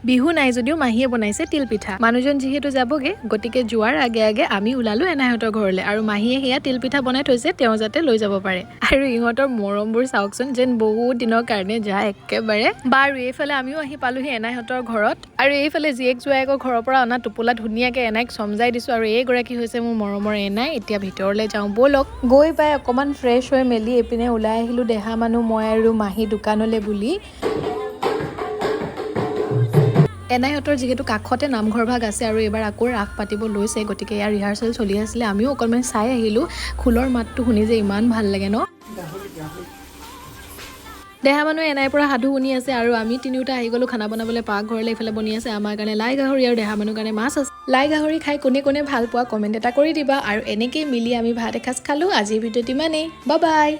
বিহু নাই যদিও মাহীয়ে বনাইছে তিলপিঠা। মানুহজন যিহেতু যাবগে, গতিকে যোৱাৰ আগে আগে আমি ওলালো এনাইহঁতৰ ঘৰলৈ। আৰু মাহীয়ে সেয়া তিলপিঠা বনাই থৈছে, তেওঁ যাতে লৈ যাব পাৰে। আৰু ইহঁতৰ মৰমবোৰ চাওকচোন, যেন বহুত দিনৰ কাৰণে যায় একেবাৰে। বাৰু, এইফালে আমিও আহি পালোহি এনাইহঁতৰ ঘৰত। আৰু এইফালে জীয়েক জোৱায়েকৰ ঘৰৰ পৰা অনা টোপোলা ধুনীয়াকৈ এনাইক চমজাই দিছোঁ। আৰু এইগৰাকী হৈছে মোৰ মৰমৰ এনাই। এতিয়া ভিতৰলৈ যাওঁ ব'লক। গৈ পাই অকণমান ফ্ৰেছ হৈ মেলি এইপিনে ওলাই আহিলোঁ দেহা মানুহ, মই আৰু মাহী দোকানলৈ বুলি। এনাইহঁতৰ যিহেতু কাষতে নামঘৰ ভাগ আছে আৰু এইবাৰ আকৌ ৰাস পাতিব লৈছে, গতিকে ইয়াৰ ৰিহাৰ্চেল চলি আছিলে, আমিও অকণমান চাই আহিলোঁ। খোলৰ মাতটো শুনি যে ইমান ভাল লাগে ন? দেহা মানুহে এনাইৰ পৰা সাধু শুনি আছে আৰু আমি তিনিওটা আহি গ'লোঁ খানা বনাবলৈ পাকঘৰলৈ। এইফালে বনি আছে আমাৰ কাৰণে লাই গাহৰি আৰু দেহা মানুহৰ কাৰণে মাছ আছে। লাই গাহৰি খাই কোনে কোনে ভাল পোৱা, কমেণ্ট এটা কৰি দিবা। আৰু এনেকেই মিলি আমি ভাত এসাঁজ খালোঁ। আজিৰ ভিডিঅ'ত ইমানেই, বাই বাই।